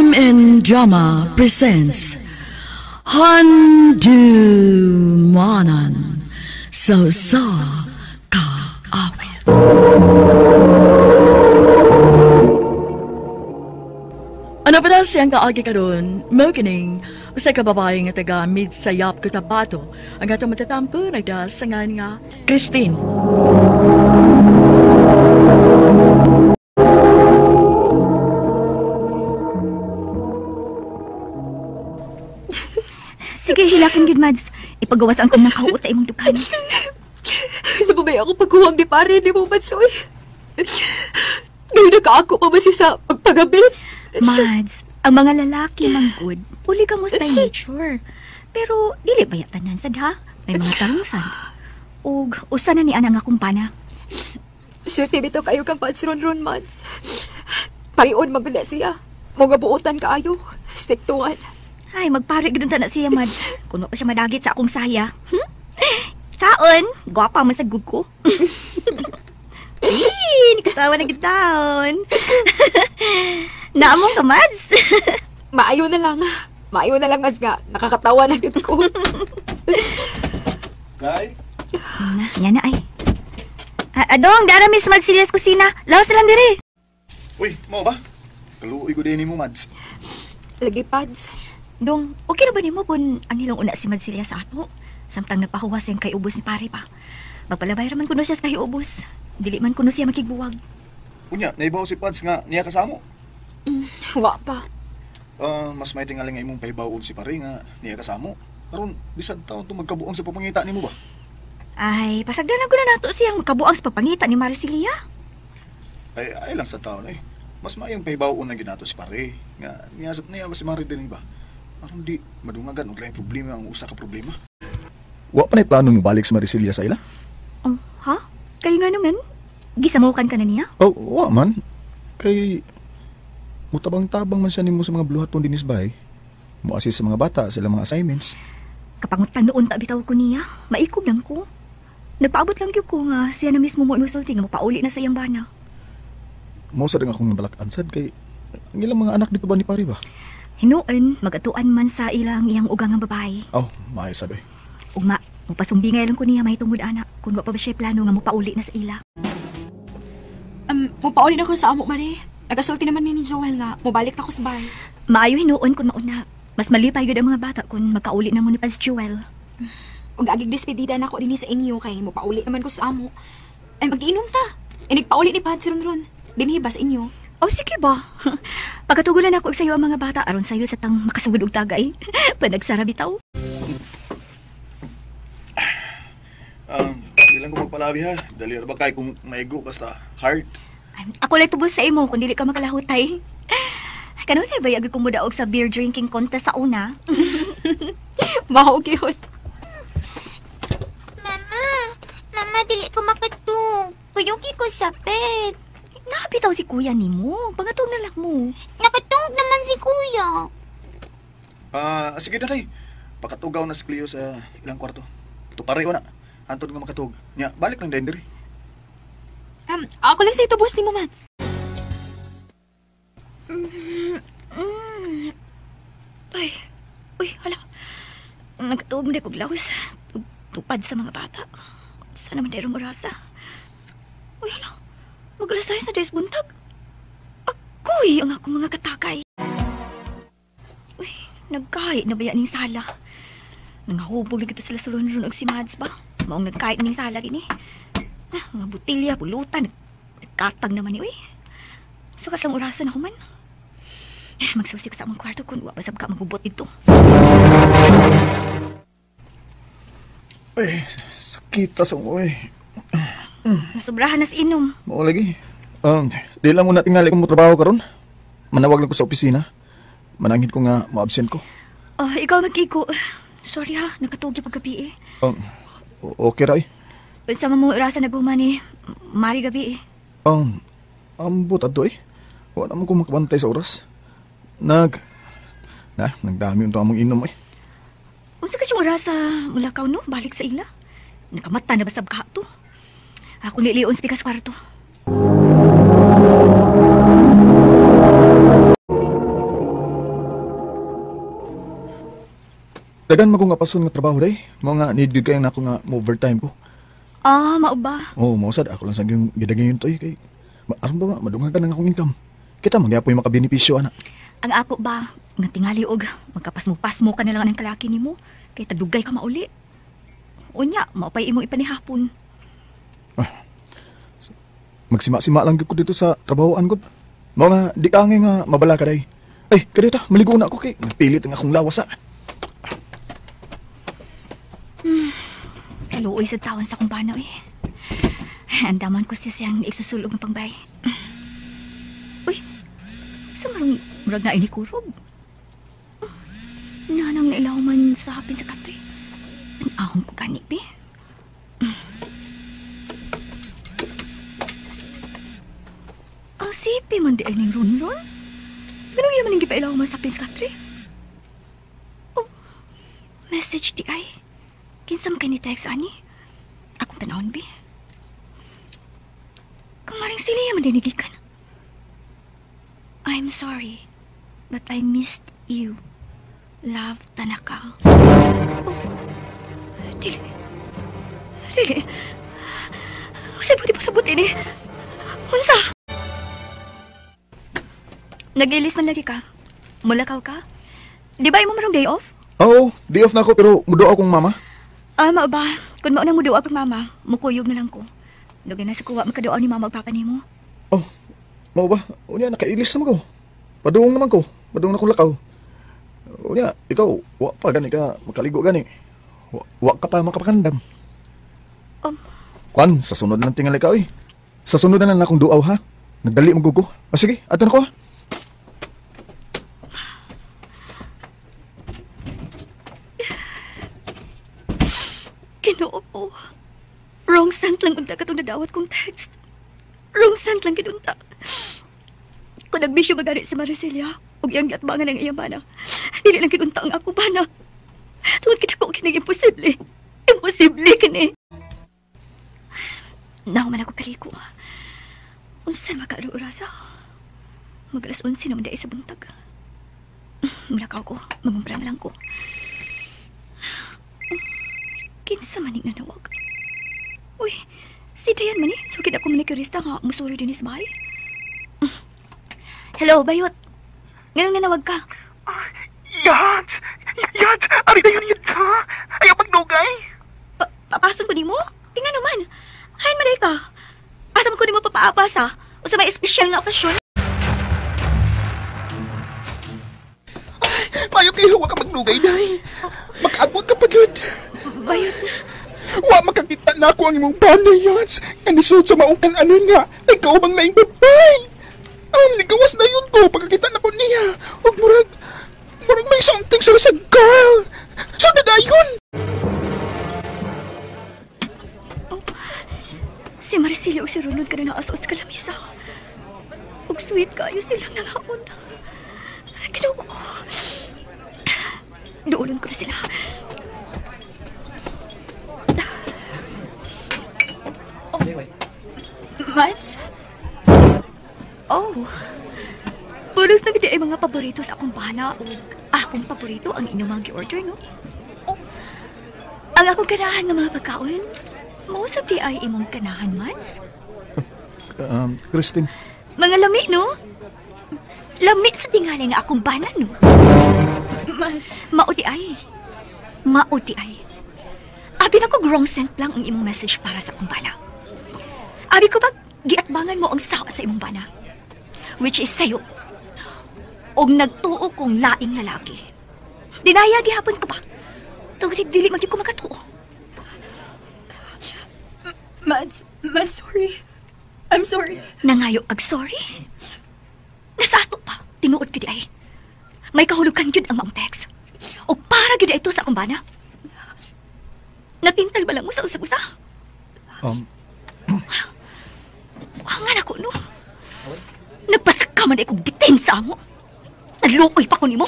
MN Drama presents Handumanan sa Usa Ka Awit. Ano pa na siyang kaagi karon, mao kining usa ka babae nga taga Midsayap, Cotabato, ang atong matatampo nagdasangan nga Christine. Sige, hilakin gid, Mads. Ipagawas ang kong nakahuot sa imong dukan. Sa babay ako paghuwag ni pare ni mo, Mads, oy. Ngayon nakaako pa ba siya sa pagpagabit? Mads, ang mga lalaki manggod, polygamous by nature. Pero dili ba tanan sad ha? May mga tarong sad. Ug usa na ni ana nga akong pana. Swerte bitaw kayo kang Pads ron-ron, Mads. Parion maguna siya. Mga buotan kaayo. Stiktuan. Ay, magpare gud na siya, Mads. Kuno pa siya madagit sa akong saya. Saon, gwapa man sa gud ko. Ay, nikatawa na gid taon. Naamong ka, Mads? Maayo na lang. Maayo na lang, Mads, nga. Nakakatawa na gid ko. Kay? Na, yan na ay. Adong, dara miss Mads Silias kusina. Laos lang diri. Uy, mo ba? Kaluoy ko din mo, Mads. Lagi, Pads. Dong, okay na ba nimo kung ang hilong una si Mads Silia sa ato? Samtang nagpahuwas siyang kay ubos ni pare pa. Magpalabay raman kuno siya sa kay ubos. Dili man kuno siya makigbuwag. Unya, naibaw si Pads nga niya kasamo. Wa pa. Mas may tingaling nga imong pahibaw si pare nga niya kasamo. Karon bisag taon to magkabuang sa pagpangita nimo ba? Ay, pasagdanan ko na nato siyang magkabuang sa pagpangita ni Maricilia. Ay, ay lang sa taon eh. Mas maayong pahibaw na ginato si pare nga niya niya ba si Mari din ba? Aron di madungagan og laing problema ang usa ka problema. Wa pa nay plano nga balik si Maricilia sa ila? Ha? Kay nga naman, gisamukan ka na niya? Oh, wa man. Kay mutabang-tabang man siya nimo sa mga buluhaton dinis bay. Muassist sa mga bata sa ilang mga assignments. Kapangutan noon ta bitaw ko niya. Maikog lang ko. Nagpaabot lang gyud ko nga siya na mismo mo imusulti nga mopauli na sa iyang bana. Mao sad ang akong nabalak-an sad kay ang ilang mga anak dito ba ni pare ba? Hinuon, magatuan man sa ilang iyang ugang nga babae. Oh, maayo sad oy. Ugma, mupasumbingay lang ko niya mahitungod ana kung wa pa ba siya plano nga mopauli na sa ila. Mopauli na ko sa amo, Mari. Nagasulti naman mi ni Joel nga mobalik na ko sa bahay. Maayo hinuon kung mauna. Mas malipay gud ang mga bata kung magkauli na mo ni Pads Joel. Ug agig despedida na ako dinhi sa inyo kay mopauli naman ko sa amo. Ay magiinom ta. Inigpauli ni Pads ron-ron. Dinhi ba sa inyo? Oh, sige ba? Pagkatugulan ako og sayo ang mga bata aron sayo sa tang makasugod og tagay. Panagsara bitaw. Di lang ko magpalabi ha. Dali ra ba kay kung maigo basta heart. Ay, ako lang tubos sa imo kung dili ka makalahutay. Kanunay ba yagod kong mudaog sa beer drinking contest sa una? Mao gyud. Mama, mama, dili ko makatug. Kuyugi ko sa bed. Nabitaw si kuya nimo. Pangatug na lang mo. Nakatug naman si kuya. Sige na tay. Pakatugaw na si Cleo sa ilang kwarto. Tupare na. Antod nga makatug. Nya, balik lang din diri. Ako lang sa itubos ni mo, Mads. Ay, uy, hala. Nagtuog na kog laos. Tupad sa mga bata. Sana man dayong orasa. Uy, hala. Mag-alas 6 na des buntag. Ako'y ang akong mga katakay. Uy, nagkahit na ba yan ning sala? Nangahubog na gito sila sa ron-ron og si Mads ba? Maong nagkahit ning sala gini. Ah, mga butilya, pulutan. Nagkatag naman ni, uy. So kasang orasan ako man. Magsusi ko sa among kwarto kung wa basab ka magbubot dito. Ay, sakit ta sa uy. Nasubrahan na sa inom. Mao lagi. Di lang muna tingali kong motrabaho karon. Manawag lang ko sa opisina. Manangit ko nga mo-absent ko. Oh, ikaw mag-iko. Sorry ha, nakatuog yung paggabi eh. Okay ra eh. Sama mo orasan naghuman ni Mari gabi eh. Ambot adto eh. Wa naman ko makabantay sa oras. Nagdami unta among inom eh. Unsa ka siyang orasa mula ka no balik sa ila? Nakamata na basab ka to. Ako nilion sa pikas kwarto. Dagan magong apason nga trabaho day. Mga need gyud kayo nako nga mo overtime ko. Ah, mao ba? Oo, mao sad ako lang sa gyud gidagayon to eh kay aron ba madungagan ang akong income. Kita magyapon makabenepisyo ana. Ang ako ba nga tingali og magkapasmo-pasmo ka na lang ang kalaki nimo kay tagdugay ka mauli. Unya, mao pay imong ipanihapon. Magsima-sima lang gyud ko dito sa trabahoan gud. Mao nga di ka angay nga mabala ka day. Ay, kadto ta, maligo na ako kay napilit ang akong lawas sa. Kaluoy sa tawan sa akong banaw eh. Andaman ko siya siyang igsusulog ng pangbay. Uy, sa marang murag na inikurog. Nanang nailaw man sa hapin sa kape. Ang ahon ko gani, be. Ang sipi man di ay ning ronron. Ganun yaman ang gipailaw man sa hapin sa katre. Oh, message di ay. Kinsam kay ni text ani? Akong tanawon, be. Kung maring sila yaman dinigikan. I'm sorry, but I missed you. Love, Tanaka. Oh, dili. Dili. Usay buti pa sa buti ni. Unsa? Nag-ilis man lagi ka. Mulakaw ka? Di ba imo marong day off? Oo, day off na ako pero mudo akong mama. Ah, mao ba? Kung maunang mudo akong mama, mukuyog na lang ko. Dugay na sa kuwa makaduaw ni mama og papa nimo. Oh, mao ba? Unya, nakailis naman ko. Paduong naman ko. Paduong na kong lakaw. Unya, ikaw, wa pa gani ka makaligo gani. Wa ka pa makapakandam. Kwan, sa sunod lang tingali ka, oy. Sa sunod na lang akong duaw, ha? Nagdali magugo. O sige, ato na ko, ha? Ginoo ko. Wrong sent lang unta katong nadawat kong text. Wrong sent lang kinunta. Kung nagbisyo magari si Maricilia, ug iyang giatbangan ang iyang bana, dili lang kinunta ang ako bana. Tungod kita ko kining imposible. Imposible kini. Nahuman ako kaliko. Unsa makaaro orasa? Mag alas 11 naman dai sa buntag. Mulakaw ko, mamumpra na lang ko. Kinsa man ning nanawag? Uy, si Dayan man eh. Sukid ako manicurista nga musuri din sa bahay. Hello, Bayot. Nganong nanawag ka? Yat! Yat! Ari na yun yun ka! Ayaw magdugay! Papasan ko nimo? Tingnan naman. Hain maday ka. Asa man ko nimo papaapas ha? O sa may espesyal nga okasyon? Mayo kayo, huwag ka magdugay, day. Makaabot ka pa yun. Bayot. Wa makakita na ako ang imong bana, Yats. Kanisod sa maong kananan nga. Ay kaubang laing babay. Nigawas na yun ko pagkakita na ko niya. Ug murag may something sila sa girl. So na yun. Oh, si Maricela ug si Ronald ka na naasa sa kalamisa. Ug sweet kayo silang nangaon. Ginoo ko. Duolon ko na sila. Oh. Mads? Oh. Pulos na gid ay mga paborito sa akong bana o akong paborito ang inyong mga gi-order, no? Oh. Ang akong ganahan nga mga pagkaon, mausap di ay imong ganahan, Mads? Christine. Mga lami, no? Lami sa tingali nga akong bana, no? Mads. Mao di ay. Mao di ay. Abi na ko wrong sent lang ang imong message para sa akong bana. Abi ko ba giatbangan mo ang sawa sa imong bana? Which is sayo. Og nagtuo kong laing lalaki. Dinaya gihapon ko pa. Tungod dili man gyud ko makatuo. Mads, sorry. I'm sorry. Nangayo ag sorry? Nasa ato pa, tinuod gyud ay. May kahulugan gyud ang maong text. Og para gyud ito sa akong bana. Natintal ba lang mo sa usag-usa? Wangan ako, no? Nagpasaka man ay kong bitin sa amo. Naluoy pa ko nimo.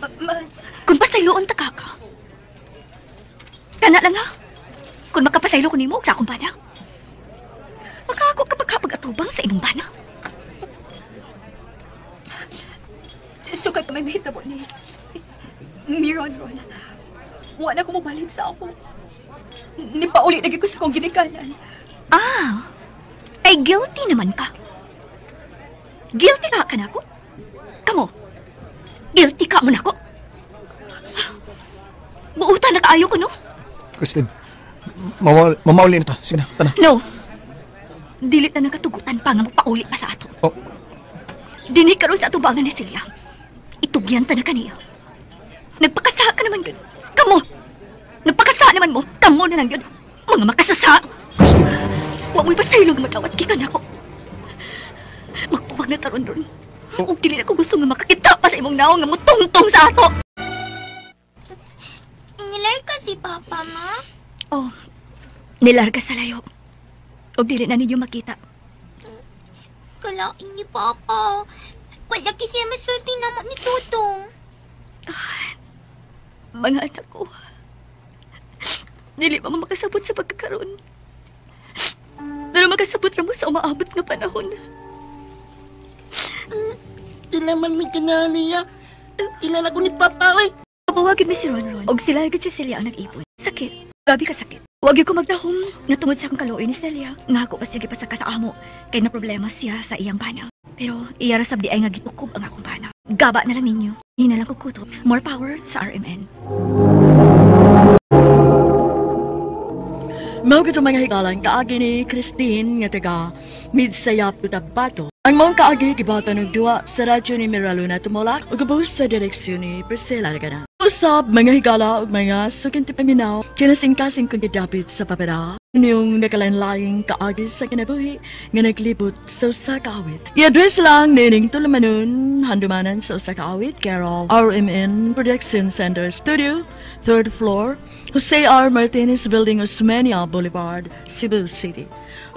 Mads. Kung pasayloon ta ka. Kana lang ha. Kung makapasaylo ko nimo sa akong bana. Baka ako kapag kapag-atubang sa imong bana. Sukat may mahitabo ni Ron Ron. Wala ko mabalik sa ako. Nipauli na ko sa kong ginikanan. Ah, ay guilty naman ka. Guilty ka ka na ako? Kamo, guilty ka mo na ako? Buutan na kaayo ko, no? Christine, mamauli na ta. Sige na, tana. No. Dili na nakatugutan pa nga magpauli pa sa ato. Oh. Dini karon sa atubangan ni Celia. Itugyan ta na kaniya. Nagpakasa ka naman yun. Kamo! Nagpakasa naman mo. Kamo na lang yun. Mga makasasa! Christine! Wa mo'y basaylog matawat gikan ako. Magpuwag na taron ron. Kung dili na ko gusto nga makakita pa sa imong naong nga mutungtong sa ato. Nilarga si Papa, Ma? Oh, nilarga sa layo. O dili na ninyo makita. Kalain ni Papa. Wala kasi masulti na ni Tutong. Mga anak ko, dili pa mo makasabot sa pagkakaroon. Pero makasabot ra mo sa umaabot nga panahon. Tila man may ganyan niya. Tila na ko ni Papa, oy. Kapawagin mi si Ronron. Og sila agad si Celia ang nag-ipon. Sakit. Grabe ka sakit. Wag ko magdahom. Natungod sa akong kaluoy ni Celia. Nga ako pa sige pasaka sa amo. Kay na problema siya sa iyang bana. Pero iya ra sab di ay nga gitukob ang akong bana. Gaba na lang ninyo. Hina lang ko kutob. More power sa RMN. Mao gito mga higalan kaagi ni Christine nga taga Midsayap, Cotabato. Ang maong kaagi gibatan og duwa sa radyo ni Miraluna Tumulak ug gabaw sa direksyon ni Priscilla Lagana. Usab mga higala ug mga suking tipaminaw kinasingkasing kundi dapit sa papera. Inyong nakalanlaying kaagi sa kinabuhi nga naglibot sa usa ka awit. I-address lang nining tulumanon handumanan sa usa ka awit, care of RMN Production Center Studio, 3rd floor, Jose R. Martinez Building, Osmeña Boulevard, Cebu City.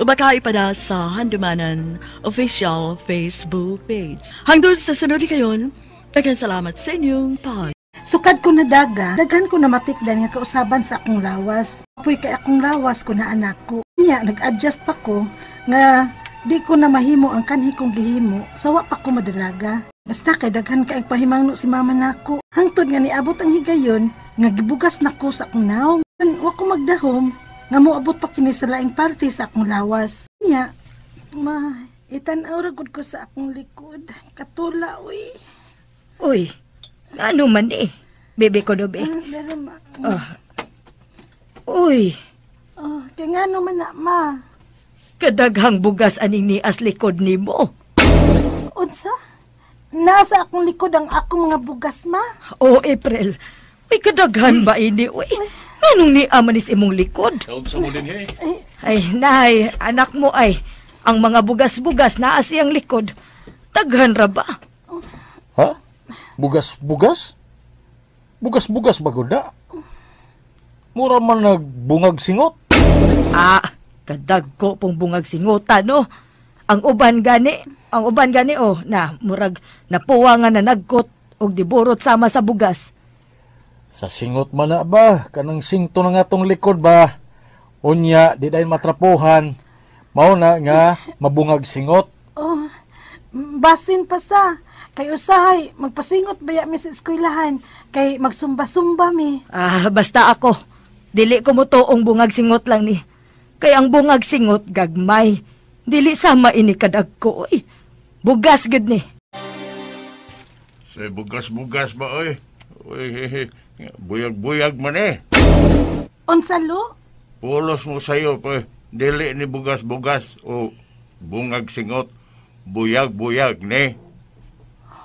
Ubaka ipada sa Handumanan official Facebook page. Hangtod sa sunod kayon, daghang salamat sa inyong pag. Sukad ko na daga, daghan ko na matikdan nga kausaban sa akong lawas. Apoy kay akong lawas ko na anak ko. Nya, nag-adjust pa ko nga di ko na mahimo ang kanhi kong gihimo, sawa pa ko madalaga. Basta kay daghan kay pahimangno si mama nako. Hangtod nga niabot ang higayon nga gibugas nako sa akong naong. Wa ko magdahom nga moabot pa kini sa laing parte sa akong lawas. Nya, ma, itan-aw ra gud ko sa akong likod. Katula, uy. Uy, ano man eh? Bebe ko dobe. Oh. Uy. Oh, kaya nga naman na, ma. Kadaghang bugas aning nias likod nimo. Unsa? Nasa akong likod ang akong mga bugas, ma? Oh, April. Uy, kadaghan ba ini? Uy, anong niya manis imong likod? Unsa mo din, hey? Ay, nay, anak mo ay. Ang mga bugas-bugas naa siyang likod. Taghan ra ba? Ha? Bugas-bugas? Bugas-bugas ba gud na? Mura man nagbungag singot. Ah, kadagko pong bungag singota, no? Ang uban gani oh, na murag napuwa nga na nagkot og diborot sama sa bugas. Sa singot man na ba? Kanang singto na nga tong likod ba? Unya, di dahil matrapuhan. Mao na nga mabungag singot. Oh, basin pa sa. Kay usahay, magpasingot baya mi sa eskwelahan. Kay magsumba-sumba mi. Ah, basta ako. Dili ko mo toong bungag singot lang ni. Kay ang bungag singot gagmay. Dili sama ini kadagko, oy. Bugas gud ni. Sa bugas-bugas ba, oy? Oy, buyag-buyag man eh. Unsa lo? Pulos mo sayo, oy. Dili ni bugas-bugas o bungag singot. Buyag-buyag ni.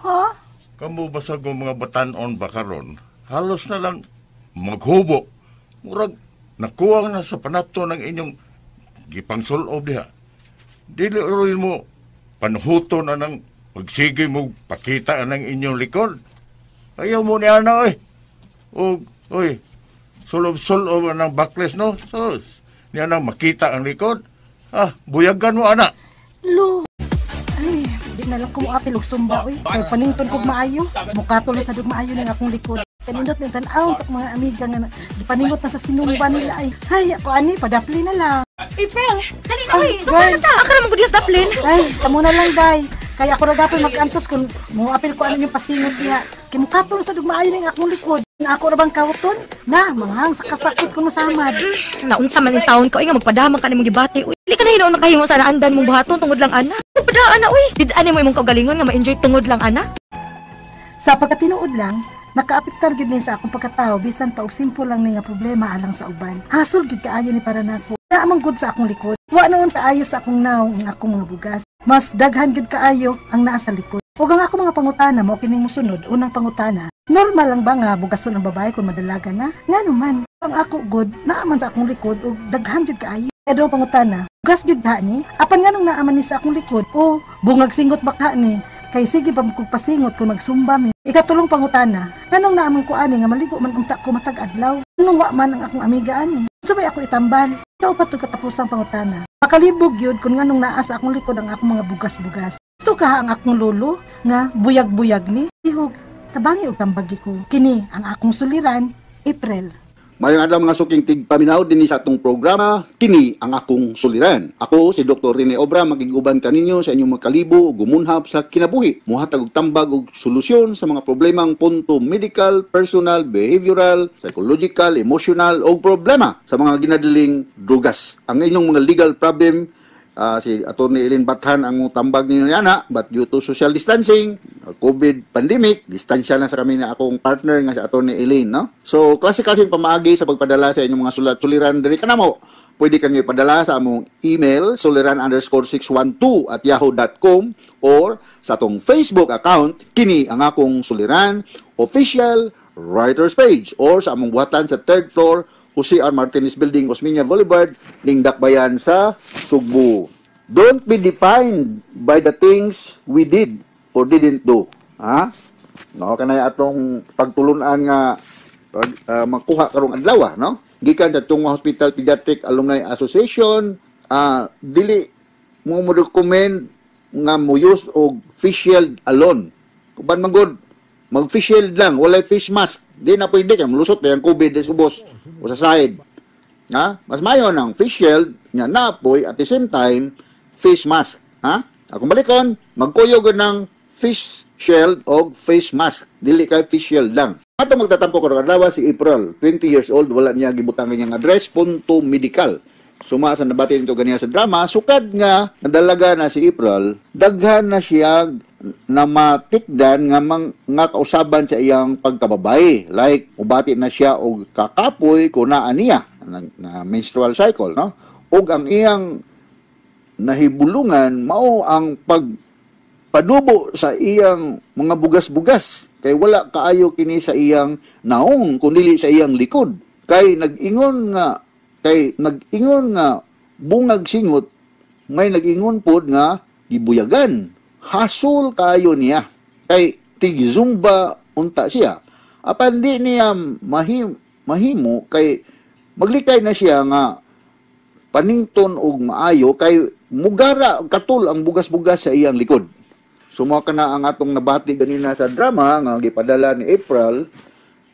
Ha? Kamu basag mo mga batanon ba karon? Halos na lang maghubo. Murag nakuha na sa panato ng inyong gipangsulob diha. Dili rin mo panuhuto na ng pagsige mo pakita ng inyong likod. Ayaw mo niya na oy. O, oy, sulob-sulob ng bakles no? Sus, niya nang makita ang likod. Ah, buyagan mo anak. Lo. Ay, di na lang kumuapil og sumba oy. Kay panington kog maayo. Mukato lang sa dug maayo ning akong likod. Kanindot min tan-awon sa mga amiga nga gipaningot na sa sinumba nila ay. Hay, ako ani padapli na lang. April, dali na oy. Sumba na ta. Ako ra man gud daplin. Ay, kamo na lang day. Kaya ako ra gapon mag-antos kun moapil ko ano yung pasingot diha. Kimukaton sa dugmaayo ning akong likod. Ako ra bang kawton? Na, manghang sa kasakit ko masamad. Naunsa man yung taon ka, uy, nga magpadama ka nimong gibati. Uy, dili ka na hinuon nakahimo sa naandan mong buhaton tungod lang ana. Padaan na, uy. Bid-an mo imong kaugalingon nga ma-enjoy tungod lang ana. Sa pagkatinuod lang, nakaapektar gyud ni sa akong pagkatao bisan pa og simple lang ni nga problema alang sa uban. Hasol gyud kaayo ni para nako. Naa man gud sa akong likod. Wa noon kaayo sa akong nawong ang akong mga bugas. Mas daghan gyud kaayo ang naa sa likod. Ug ang akong mga pangutana mao kining mosunod. Unang pangutana, normal lang ba nga bugason ang babae kung madalaga na? Ngano man, ang ako gud naa man sa akong likod ug daghan gyud kaayo. Ikaduhang pangutana, bugas gyud ka ni? Apan nganong naa man ni sa akong likod? O bungag singot ba ka ni? Kay sige pa kog pasingot kung magsumba mi. Ikatulong pangutana, nganong naa man ko ani nga maligo man unta ko matag adlaw? Nganong wa man ang akong amiga ani? Unsa may ako itambal? Ikaw pa to katapusang pangutana. Makalibog gyud kung nganong naa sa akong likod ang akong mga bugas-bugas. Ito ka ang akong lolo nga buyag-buyag ni. Ihog, tabangi og tambagi ko. Kini ang akong suliran, April. Mayong adlaw mga suking tigpaminaw dinhi sa atong programa, kini ang akong suliran. Ako si Dr. Rene Obra, magig-uban kaninyo sa inyong makalibo ug gumunhap sa kinabuhi. Muhatag og tambag og solusyon sa mga problemang punto medical, personal, behavioral, psychological, emotional o problema sa mga ginadiling drugas. Ang inyong mga legal problem, si Attorney Eileen Bathan ang tambag ninyo yana, but due to social distancing, COVID pandemic, distansya na sa kami na akong partner nga si Attorney Eileen, no? So, klase-klase pamaagi sa pagpadala sa inyong mga sulat suliran diri kanamo. Pwede kang ipadala sa among email suliran_612@yahoo.com or sa atong Facebook account, kini ang akong suliran official writers page, or sa among buhatan sa third floor, Jose R. Martinez Building, Osmeña Boulevard, Dakbayan sa Sugbo. Don't be defined by the things we did or didn't do. Ha? No, kanay atong pagtulunan nga makuha karong adlaw, no? Gikan sa Chong Hua Hospital Pediatric Alumni Association, dili mo mo recommend nga mo use og face shield alone. Uban man gud, mag face shield lang, walay face mask. Di na pwede kay malusot pa yung COVID sa ubos o sa side. Ha? Mas mayo ng face shield nga napoy at the same time face mask. Ha? Akong balikon, magkuyog ng face shield o face mask. Dili kay face shield lang. Ato magtatampo karong adlaw si April, 20 years old, wala niya gibutang niyang address, punto medical. Suma sa nabati nito ganiya sa drama, sukad nga nadalaga na si April, daghan na siya na matikdan nga nga kausaban sa iyang pagkababae. Like, ubati na siya og kakapoy kung naa niya na menstrual cycle, no? Og ang iyang nahibulungan mao ang pagpadubo sa iyang mga bugas-bugas. Kay wala kaayo kini sa iyang naong kundi sa iyang likod. Kay nag-ingon nga bungag singot, may nag-ingon pod nga gibuyagan. Hasol kayo niya. Kay tig-zumba unta siya. Apan di niya mahimo kay maglikay na siya nga panington og maayo kay mugara katul ang bugas-bugas sa iyang likod. Suma ka na ang atong nabati ganina sa drama nga gipadala ni April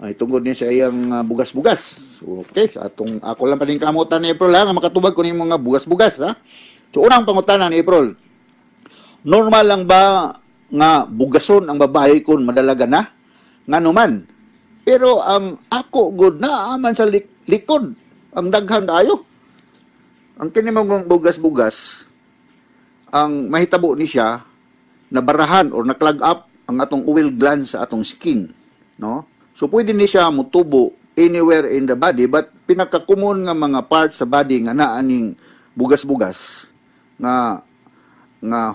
ay tungod niya sa iyang bugas-bugas. So, okay, sa atong ako lang paningkamutan ni April ha, nga makatubag ko ning mga bugas-bugas ha. So unang pangutana ni April, normal lang ba nga bugason ang babae kung madalaga na? Ngano man. Pero ang ako gud na aman sa likod ang daghan kaayo. Ang kini mong bugas-bugas ang mahitabo ni siya nabarahan or na-clog up ang atong oil gland sa atong skin, no? So pwede ni siya motubo anywhere in the body, but pinaka-common nga mga parts sa body nga naa ning bugas-bugas nga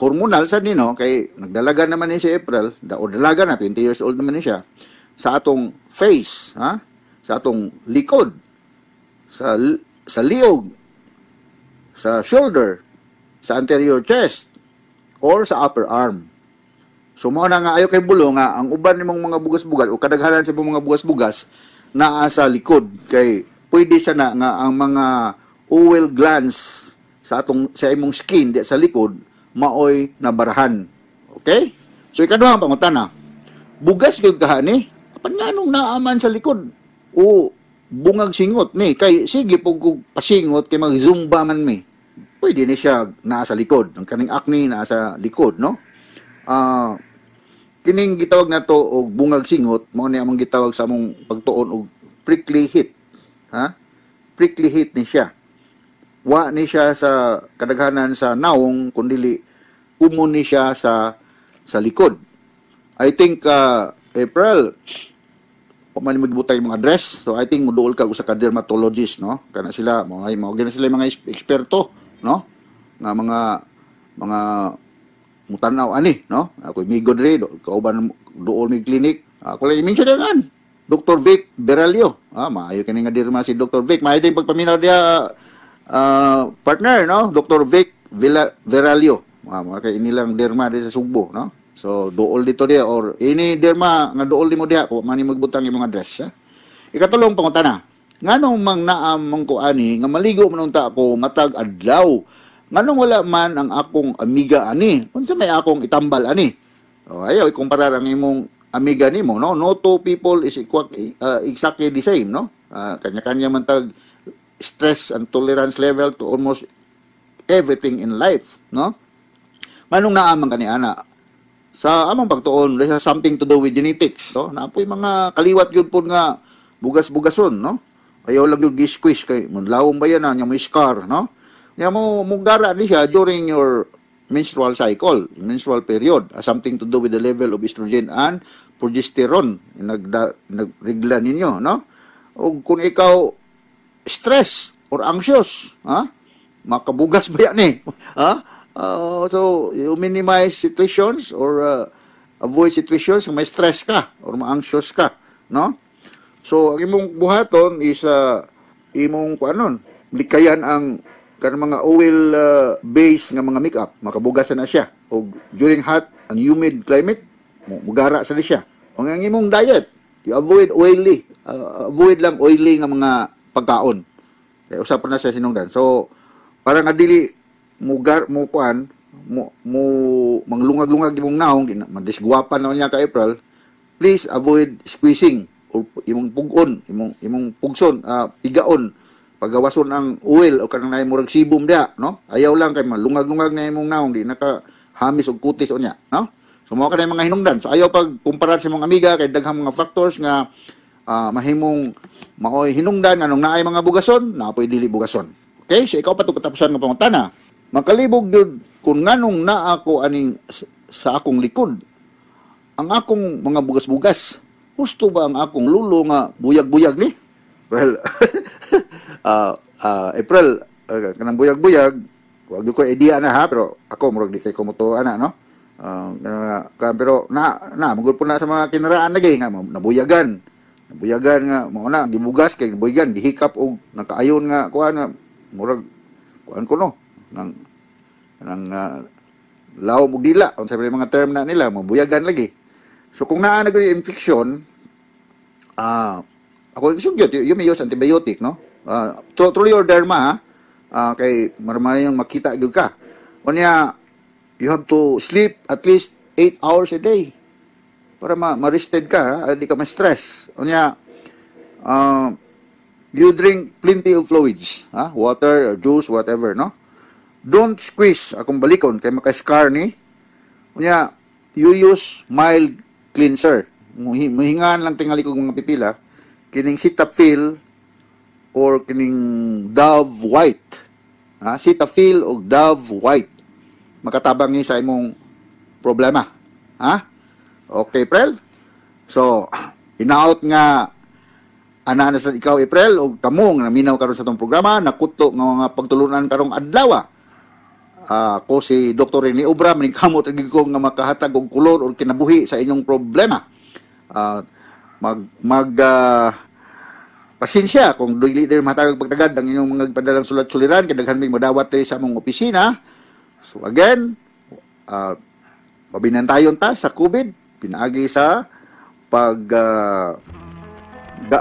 hormonal sa nino kay nagdalaga naman ni si April, o dalaga na 20 years old naman ni siya, sa atong face, ha? Sa atong likod, sa liog, sa shoulder, sa anterior chest, or sa upper arm. So mao na nga ayo kay bulo nga ang uban nimong mga bugas-bugas o kadaghanan sa imong mga bugas-bugas naa sa likod kay pwede siya na nga ang mga oil glands sa atong sa imong skin di sa likod maoy nabarahan. Okay? So ikaduhang pangutana, bugas gyud kaha ni apan nganong naaman sa likod o bungag singot ni kay sige pug pasingot kay mag-zumba man mi. Pwede ni siya naa sa likod. Ang kaning acne naa sa likod, no? Kining gitawag nato og bungag singot, mao ni among gitawag sa among pagtuon og prickly heat. Ha? Prickly heat ni siya. Wa ni siya sa kadaghanan sa naong, kundili common ni siya sa likod. I think April, wa man magbutay mga address. So I think moduol ka usa ka dermatologist, no? Kana sila mga mao gina sila mga eksperto, no? Nga mga mutanaw ani, no? Ako migo diri kauban duol mi clinic. Ako lang i-mention yan. Dr. Vic Beralio. Ah, maayo kini nga dirma si Dr. Vic. Maayo din pagpaminaw diha, partner, no? Dr. Vic Villa Veralio. Ah, mga kay inilang derma di sa Sugbo, no? So duol dito diha or ini derma nga duol nimo diha kung man magbutang imong address, ha? Ikatulong pangutana. Nganong mang naam ko ani nga maligo man unta ako matag adlaw? Nganong wala man ang akong amiga ani? Unsa may akong itambal ani? O, ayaw ikumparar ang imong amiga nimo, no? No two people is equal, exactly the same, no? Kanya-kanya man tag stress and tolerance level to almost everything in life, no? Nganong naaman kani ana? Sa among pagtuon, there's something to do with genetics, no? Naapoy mga kaliwat yun po nga bugas-bugason, no? Ayaw lang yung gi-squeeze kay munlawom ba yan na nya mo scar, no? Nya mo mugara ni siya during your menstrual cycle, menstrual period, something to do with the level of estrogen and progesterone nagregla ninyo, no? O kung ikaw stress or anxious, ha? Makabugas ba yan eh? Ha? So, you minimize situations or avoid situations kung may stress ka or ma-anxious ka, no? So, ang imong buhaton is imong kuanon, likayan ang kanang mga oil base nga mga makeup, makabugasan na siya. O during hot and humid climate, mugara sa siya. O ang imong diet, you avoid oily, avoid lang oily nga mga pagkaon. Kaya usapan na siya sinungdan. So, para nga dili mugar mo kuan mo, mo manglungag-lungag imong naong, madisguwapan na niya ka April, please avoid squeezing or imong pugon, imong imong pugson, pigaon, pagawason ang oil o kanang naay murag sebum diha, no? Ayaw lang kay malungag-lungag na imong naong, di naka hamis og kutis unya, no? So mao kanay mga hinungdan. So ayaw pag kumparar sa imong amiga kay daghang mga factors nga mahimong maoy hinungdan nganong naay mga bugason, naa poy dili bugason. Okay, so ikaw pa to katapusan nga pangutana. Makalibog gyud kung nganong naa ko aning sa akong likod ang akong mga bugas-bugas. Husto ba ang akong lulo nga buyag-buyag ni? Well, April, kanang buyag-buyag, wag ko idea na ha, pero ako murag di kay kumuto ana, no? Pero na na magud po na sa mga kinaraan lagi nga nabuyagan. Nabuyagan nga mao na gibugas kay nabuyagan, gihikap og nakaayon nga kuan nga murag kuan ko no nang nang lawom og dila, unsa may mga term na nila, mabuyagan lagi. So kung naa na gyud infection, ako sugyot, you may use antibiotic, no? Through your derma, ha? Kay marmayong makita gyud ka. Unya, you have to sleep at least 8 hours a day para ma-rested ka, ha? Di ka ma-stress. Unya, you drink plenty of fluids, ha? Water, or juice, whatever, no? Don't squeeze akong balikon kay maka-scar ni. Unya, you use mild cleanser. Muhingan lang tingali kog mga pipila kining Cetaphil or kining Dove White. Ha? Cetaphil o Dove White. Makatabang ni sa imong problema. Ha? Okay, April? So, hinaot nga ana na sa ikaw, April, o kamo nga naminaw karon sa atong programa, nakuto nga mga pagtulunan karong adlaw. Ako si Dr. Rene Obra, maningkamot rin ko nga makahatag og kolor or kinabuhi sa inyong problema. Mag mag pasensya kung dili din matagag pagtagad ang inyong mga padalang sulat-suliran kay daghan may modawat diri sa among opisina. So again, pabinantayon ta sa COVID pinaagi sa pag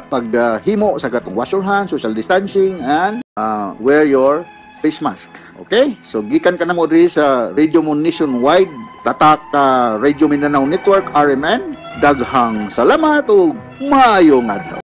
paghimo sa katong wash your hands, social distancing, and wear your face mask. Okay? So gikan ka na mo diri sa Radio Mo Nationwide, Tatak Radio Mindanao Network, RMN. Daghang salamat ug maayong adlaw.